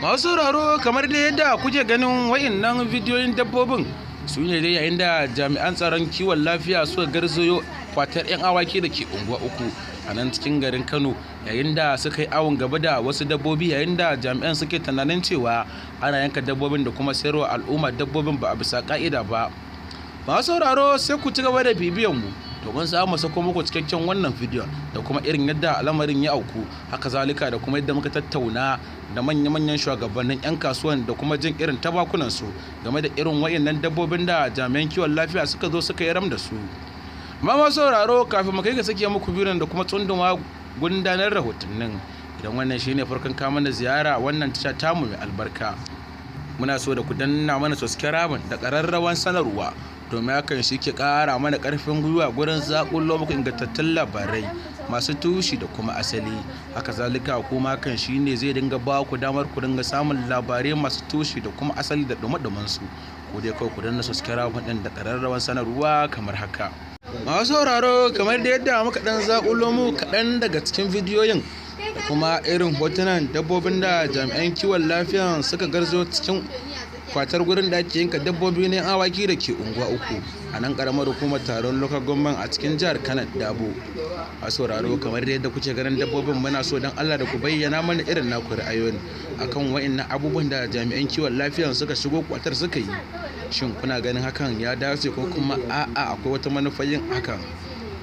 Masu sauraro, kamar dai yadda kuke ganin wayannan bidiyoyin dabbobin su ne dai yayin da jami'an tsaron kiwon lafiya suka garzayo kwatar 'yan awaki da ke Unguwa Uku a nan cikin garin Kano, yayin da suka yi awon gaba da wasu dabbobi, yayin da jami'an suke tunanin cewa ana yanka dabbobin da kuma sayarwa al'umma dabbobin ba a bisa ka'ida ba. Masu sauraro, sai ku ci gaba da bibiyan mu domin za mu sako muku cikakken wannan bidiyon da kuma irin yadda lamarin ya auku, haka zalika da kuma yadda muka tattauna da manya-manyan shugabannin 'yan kasuwan da kuma jin irin tabakunan su game da irin wayannan dabbobin da jami'an kiwon lafiya suka zo suka yi ram da su. Amma masu sauraro, kafin mu kai ga sake muku bidiyon da kuma tsunduma gundanar rahotannin, idan wannan shine farkon kawo mana ziyara wannan tasha tamu mai albarka, muna so da ku danna mana subscribe da ƙararrawan sanarwa, domin hakan shi ke ƙara mana ƙarfin gwiwa gurin zaƙulo muku ingantattun labarai masu tushe da kuma asali. Haka zalika kuma hakan shi ne zai dinga ba ku damar ku dinga samun labarai masu tushe da kuma asali da ɗumi su. Ko dai kawai ku danna subscribe ɗin da ƙararrawan sanarwa kamar haka. Masu sauraro, kamar da yadda muka ɗan zaƙulo mu kaɗan daga cikin bidiyoyin da kuma irin hotunan dabbobin da jami'an kiwon lafiya suka garzo cikin kwatar gurin da ake yanka dabbobi na awaki da ke Unguwa Uku a nan karamar hukumar Taron Local Government a cikin jihar Kano Dabo. A sauraro, kamar yadda kuke ganin dabbobin, muna so don Allah da ku bayyana mana irin naku ra'ayoyin akan wa'annan abubuwan da jami'an kiwon lafiya suka shigo kwatar suka yi. Shin kuna ganin hakan ya dace, ko kuma a'a, akwai wata manufa yin hakan?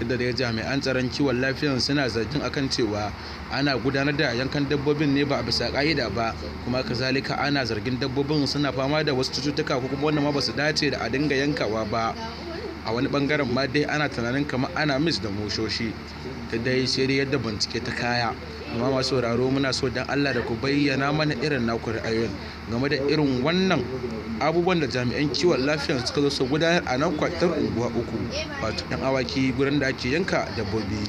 Da dai jami'an tsaron kiwon lafiyan suna zargin akan cewa ana gudanar da yankan dabbobin ne ba a bisa ka'ida ba, kuma kazalika ana zargin dabbobin suna fama da wasu cututtuka ko kuma wannan ma ba su dace da a dinga yankawa ba. A wani bangaren ma dai ana tunanin kamar ana mix da mushoshi ta dai, sai dai yadda bincike ta kaya. Amma masu sauraro, muna so dan Allah da ku bayyana mana irin naku ra'ayoyin game da irin wannan abubuwan da jami'an kiwon lafiya suka zo su gudanar a nan kwatar Unguwa Uku, wato 'yan awaki, gurin da ake yanka dabbobi.